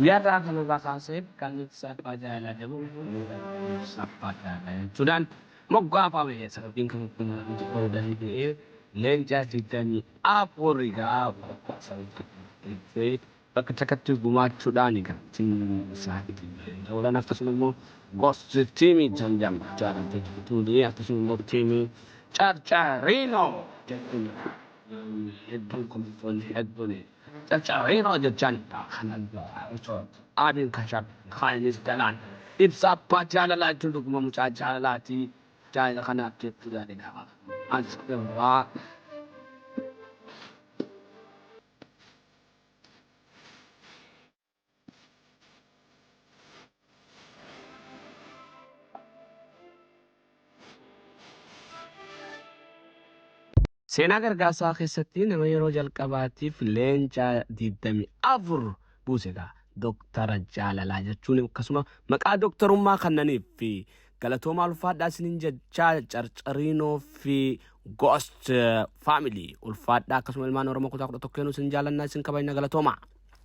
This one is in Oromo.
Guyyaa irraa kanarraa kaasee kan Ibsaa Jaalalaa jedhamu Ibsaa Jaalalaa jechuudhaan moggaafame. Sababiin kan ta'uu danda'e leenca 24 egaa bakka takkatti gumaachuudhaan egaa ta'uudhaan akkasuma immoo gosti tiimii jedhamu jaallattuun akkasuma immoo tiimii Carcariinoo jechuun hedduun komistoonni hedduun Carcariinoo jechaan kan Abiin Kashab Kaanis Galaan Ibsa abbaa jaalalaa jechuun dhuguma mucaa jaalalaati. Jaalala kanaaf jechuudhaan egaa as irraa Seenaa gargaarsaa keessatti nama yeroo jalqabaatiif leenca 24 buuse egaa Doktara Jaalalaa jechuun akkasuma maqaa doktarummaa kannaniif fi galatoomaa ulfaadhaa isiniin jechaa Carcariinoo fi Ghost Family ulfaadhaa akkasuma ilmaan Oromoo kutaa 11 isin jaalannaa isin kabajna galatoomaa.